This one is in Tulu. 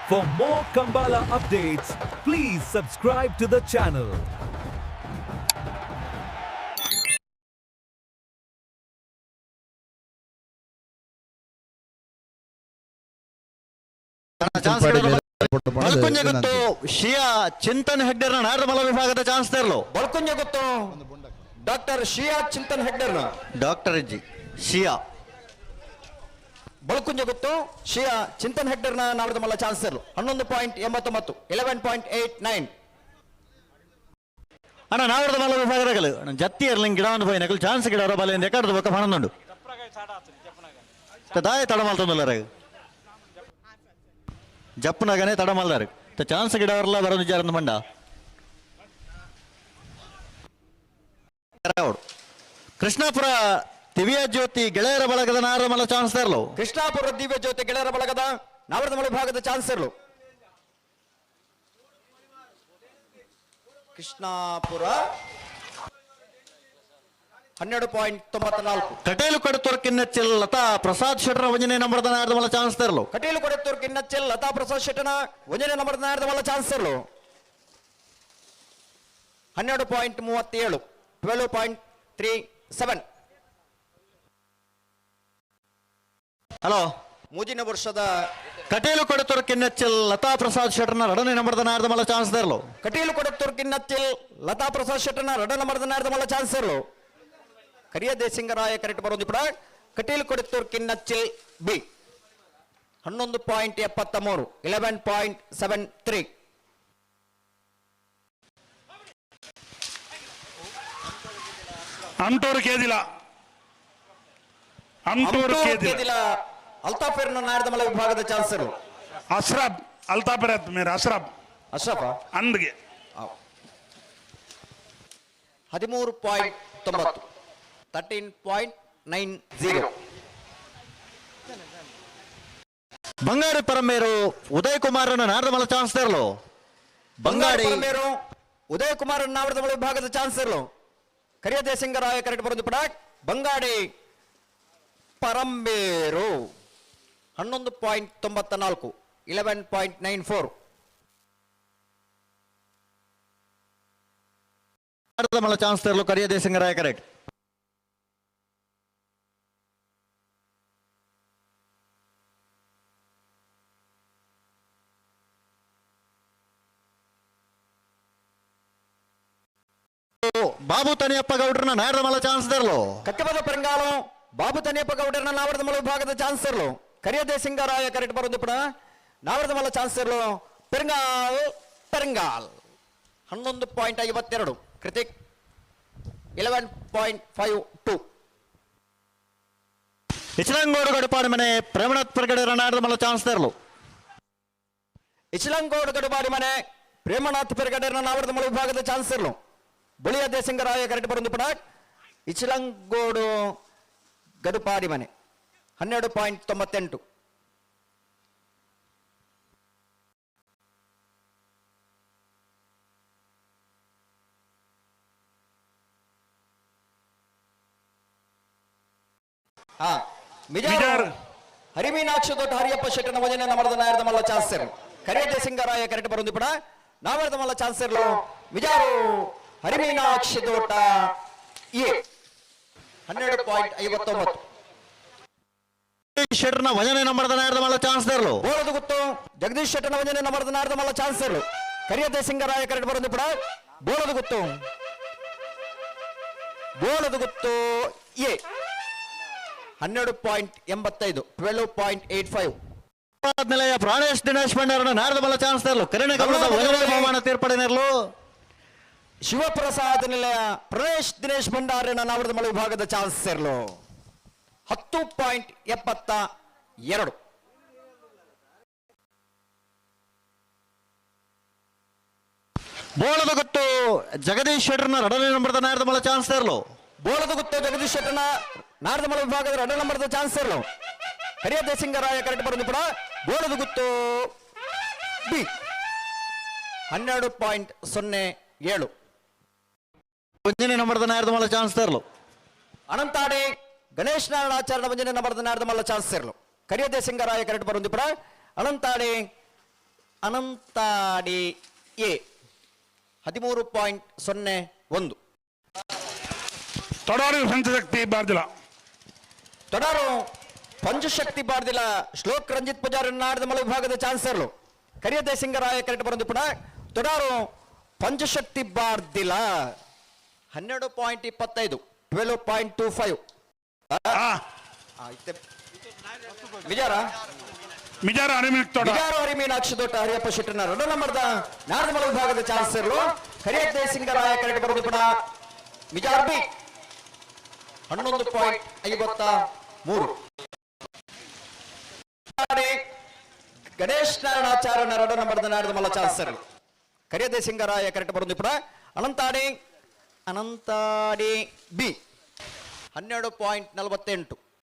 For more Kambala updates, please subscribe to the channel. Balkunjaguttu Shiya Chintan ಹೆಗ್ಡೆರ್ನ ನಾಡಮಲ ವಿಭಾಗದ ಚಾನ್ಸಲರ್ಲು. ಬಳ್ಕುಂಜಗುತ್ತು ಡಾಕ್ಟರ್ ಶಿಯಾ ಚಿಂತನ್ ಹೆಗ್ಡೆರ್ನ. ಡಾಕ್ಟರ್ ಅಜ್ಜಿ ಶಿಯಾ. ಬಳ್ಕುಂಜಗುತ್ತು ಶಿಯಾ ಚಿಂತನ್ ಹೆಗ್ಡೆರ್ನ ನಾವರ್ದಮಲ್ಲ ಚಾನ್ಸಲರ್, 11.89, 11.89. ಅಣ್ಣ, ನಾವರ್ದ ಮಲ್ಲ ವಿಭಾಗದಗಲು ಜತ್ತಿ ಎರ್ಲಿಂಗ್ ಗಿಡ ಒಂದು ಪೋಯಿನಕಲು ಚಾನ್ಸ್ ಗಿಡ ಬಲೆ ಎಕ್ಕಡ್ದು ಬೊಕ್ಕ ಪಣಂದುಂಡು. ದಾಯ ತಡಮಲ್ತೊಂದುಲ್ಲರ, ಜಪ್ಪುನಗನೆ ತಡಮಲ್ದಾರು. ಚಾನ್ಸ್ ಗಿಡ ಅವರಲ್ಲ ಬರೋದು ಜಾರಂದು ಮಂಡ. ಕೃಷ್ಣಾಪುರ ದಿವ್ಯ ಜ್ಯೋತಿ ಗೆಳೆಯರ ಬಳಗದ ನಾರಮಲ ಚಾನ್ಸಲರ್ಲು. ಕೃಷ್ಣಾಪುರ ದಿವ್ಯ ಜ್ಯೋತಿ ಗೆಳೆಯರ ಬಳಗದ ನಾವರ್ದಮಲ ವಿಭಾಗದ ಚಾನ್ಸಲರ್ ಕೃಷ್ಣಾಪುರ, 12.94. ಕಟೇಲು ಕಡತೂರ್ ಕಿನ್ನಚ್ಚಿಲ್ ಲತಾ ಪ್ರಸಾದ್ ಶೆಟ್ಟರ ಒಂಜನೇ ನಂಬರ್ದ ನಾರಮಲ ಚಾನ್ಸಲರ್ಲು. ಕಟೀಲು ಕೊಡತ್ತೂರ್ ಕಿನ್ನಚ್ಚಿಲ್ ಲತಾ ಪ್ರಸಾದ್ ಶೆಟ್ಟನ ಒಂದನೇ ನಂಬರ್ ನಾರದಮಲ್ಲ ಚಾನ್ಸಲರ್, 12.37, 12.37. ಹಲೋ. ಮುಂದಿನ ವರ್ಷದ ಕಟೇಲು ಕೊಡತೂರ್ ಕಿನ್ನಚ್ಚಿಲ್ ಲತಾ ಪ್ರಸಾದ್ ಶೆಟ್ಟರ್ನ ಎರಡನೇ ನಂಬರ್ದ ನಾರದಮಲ ಚಾನ್ಸಲರ್ಲು. ಕಟೀಲು ಕೊಡತ್ತೂರ್ ಕಿನ್ನಚ್ಚಿಲ್ ಲತಾ ಪ್ರಸಾದ್ ಶೆಟ್ಟನ ಎರಡನೇ ನಂಬರ್ದ ನಾರದಮಲ್ಲ ಚಾನ್ಸಲರ್. ಕರಿಯ ದೇಸಿಂಗರಾಯ ಕರೆಕ್ಟ್ ಬರೋದು ಕೂಡ. ಕಟೀಲು ಕೊಡತ್ತೂರ್ ಕಿನ್ನಚ್ಚಿಲ್ ಬಿ, 11.73, 11.73. ಅಂಟೂರು ಕೇದಿಲ, ಅಂಟೂರು ಕೇದಿಲ. ಅಲ್ತಾಫೇರ್ನ ನಾರದಮಲ ವಿಭಾಗದ ಚಾನ್ಸಲರ್. ಅಶ್ರಫ್ ಅಲ್ತಾಪರತ್ ಮೇರೆ ಅಶ್ರಫ್. ಅಶ್ರಫ. ಅಂದ್ಗೆ. 13.90, 13.90. ಬಂಗಾಡಿ ಪರಮೇರು ಉದಯ್ ಕುಮಾರನ ನಾರದಮಲ ಚಾನ್ಸಲರ್ಲು. ಬಂಗಾಡಿ ಪರಮೇರು ಉದಯ್ ಕುಮಾರ್ ನಾವರ್ದಮಲ ವಿಭಾಗದ ಚಾನ್ಸಲರ್. ಕರಿಯ ದೇಸಿಂಗರಾಯ ಕರೆಕ್ಟ್ ಬರೋದು ಪಡಾಕ್. ಬಂಗಾಡಿ ಪರಂಬೇರು, 11.94, 11.94. ನಾರದಮಲ ಚಾನ್ಸಲರ್ಲು ಕರಿಯ ದೇಸಿಂಗರಾಯ ಕರೆಕ್ಟ್. ಬಾಬು ತನಿಯಪ್ಪ ಗೌಡ್ರನ ನಾರದಮಲ ಚಾನ್ಸಲರ್ಲು. ಕತ್ತಿಪದ ಪೆರಂಗಾಲು ಬಾಬು ತನಿಯಪ್ಪ ಗೌಡರನ ನಾವರ್ದಮಲ ವಿಭಾಗದ ಚಾನ್ಸಲರ್. ಕರಿಯ ದೇಸಿಂಗರಾಯ ಕರೆಕ್ಟ್ ಬರೋದು ಪಡ. ನಾವರ್ದಮಲ ಚಾನ್ಸಲರ್ ಪೆರಂಗಾಲ್ ಪೆರಂಗಾಲ್, 11.52 ಕೃತಿಕ್, 11.52. ಇಚಲಂಗೋಡು ಗಡುಪಾಡಿ ಮನೆ ಪ್ರೇಮನಾಥ್ ಪರ್ಗಡೆರ ನಾರದಮಲ ಚಾನ್ಸಲರ್ಲು. ಇಚಲಂಗೋಡು ಗಡುಬಾಡಿ ಮನೆ ಪ್ರೇಮನಾಥ್ ಪೆರಗಡೆರನ ನಾವರ್ದಮಲ ವಿಭಾಗದ ಚಾನ್ಸಲರ್. ಬುಳಿಯ ದೇಸಿಂಗರಾಯ ಕರೆಕ್ಟ್ ಬರೋದು ಪಡ. ಇಚಲಂಗೋಡು ಗಡುಪಾಡಿ ಮನೆ, 12.98. ಹಾ ಮಿಜಾರ್ ಮಿಜಾರ್. ಹರಿಮೀನಾಕ್ಷ ದೊಡ್ಡ ಹರಿಯಪ್ಪ ಶೆಟ್ಟನ ವಜನೆ ನಮರದ ನಾಯರ್ದ ಚಾನ್ಸರ್. ಕರಿಯ ದೇಸಿಂಗರಾಯ ಕರೆಕ್ಟ್ ಬರೋದು ಪಡ. ನಾವರ್ದ ಮಲ್ಲ ಚಾನ್ಸರ್ ಮಿಜಾರು ಹರಿಮೀನಾಕ್ಷಿ ದೋಟ ಎ, 12.59. ಶೆಟ್ಟರ್ನ ಒಂಜನೇ ನಂಬರ್ದ ನಾರದಮಲ ಚಾನ್ಸಲರ್ಲು. ಬೋಳದು ಗುತ್ತು ಜಗದೀಶ್ ಶೆಟ್ಟನ ವಂಜನೆ ನಮರದ ನಾರದ ಮಲ್ಲ ಚಾನ್ಸರ್. ಕರಿಯ ದೇಸಿಂಗರಾಯ ಕರೆಕ್ಟ್ ಬರೋದು ಪಡ. ಬೋಳದು ಗುತ್ತು, ಬೋಳದು ಗುತ್ತು ಎ, 12.85, 12.85. ನಿಲಯ ಪ್ರಾಣೇಶ್ ದಿನೇಶ್ ಭಂಡಾರನ ನಾರದಮಲ ಚಾನ್ಸಲರ್ಲು. ಕರಿಣ ಕಮಲದ ಒಂಜನೇ ಬಹುಮಾನ ತೀರ್ಪಡೆನೆರ್ಲು. ಶಿವಪ್ರಸಾದ್ ನಿಲಯ ಪ್ರಣೇಶ್ ದಿನೇಶ್ ಭಂಡಾರನ ನಾವರದಮಲ ವಿಭಾಗದ ಚಾನ್ಸರ್ಲು, 10.72. ಬೋಳದ ಗುತ್ತು ಜಗದೀಶ್ ಶೆಟ್ಟರ್ನ ಎರಡನೇ ನಂಬರ್ದ ನಾರದಮಲ ಚಾನ್ಸಲರ್ಲು. ಬೋಳದ ಗುತ್ತು ಜಗದೀಶ್ ಶೆಟ್ಟನ ನಾರದಮಲ ವಿಭಾಗದ ಎರಡನೇ ನಂಬರ್ದ ಚಾನ್ಸರ್ಲು. ಕರಿಯ ದೇಸಿಂಗರಾಯ ಕರೆಕ್ಟ್ ಬರೋದು ಕೂಡ. ಬೋಳದ ಗುತ್ತು ಬಿ, 12.07. ಒಂಜನೇ ನಂಬರ್ದ ನಾರದಮಲ ಚಾನ್ಸಲರ್ಲು. ಅನಂತಾಡಿ ಗಣೇಶ್ ನಾರಾಯಣ ಆಚಾರ್ಯ ಒಂಜನೇ ನಂಬರ್ದ ನಾರದಮಲ್ಲ ಚಾನ್ಸರ್ಲು. ಕರಿಯ ದೇಸಿಂಗರಾಯ ಕರೆಕ್ಟ್ ಬರೋದು ಕೂಡ. ಅನಂತಾಡಿ ಅನಂತಾಡಿ ಎ 13.01. ತೊಡಾರು ಪಂಚಶಕ್ತಿ ಬಾರ್ದಿಲ. ತೊಡಾರು ಪಂಚಶಕ್ತಿ ಬಾರ್ದಿಲ ಶ್ಲೋಕ್ ರಂಜಿತ್ ಪೂಜಾರಿ ನಾಡದಮಲ ವಿಭಾಗದ ಚಾನ್ಸಲರ್ ಕರಿಯದೆ ಸಿಂಗರಾಯ ಕರೆಕ್ಟ್ ಬರೋದು ಪುನಃ. ತೊಡಾರು ಪಂಚಶಕ್ತಿ ಬಾರ್ದಿಲ 12.25, 12.25. ಆ ವಿಜಾರ ಮಿಜಾರ ಹರಿಮಿಕ್ ತೋಟ. ವಿಜಾರ ಹರಿ ಮೀನಾಕ್ಷಿ ದೊಡ್ಡ ಹರಿಯಪ್ಪ ಶೆಟ್ಟರ್ನ ಎರಡು ನಂಬರ್ದ ನಾಡದಮಲ ವಿಭಾಗದ ಚಾನ್ಸಲರ್ ಕರಿಯದ್ದೆ ಸಿಂಗರಾಯ ಕರೆಕ್ಟ್ ಬರೋದು ಪುನಃ. ಮಿಜಾರ್ ಬಿ 11.53. ಗಣೇಶ್ ನಾರಾಯಣಾಚಾರ್ಯ ಎರಡು ನಂಬರ್ದ ನಾಡದಮಲ್ಲ ಚಾನ್ಸಲರ್ ಕರಿಯದೆ ಸಿಂಗರಾಯ ಕರೆಕ್ಟ್ ಬರೋದು ಪುನಃ. ಅನಂತಾಡಿ, ಅನಂತಾಡಿ ಬಿ 12.48.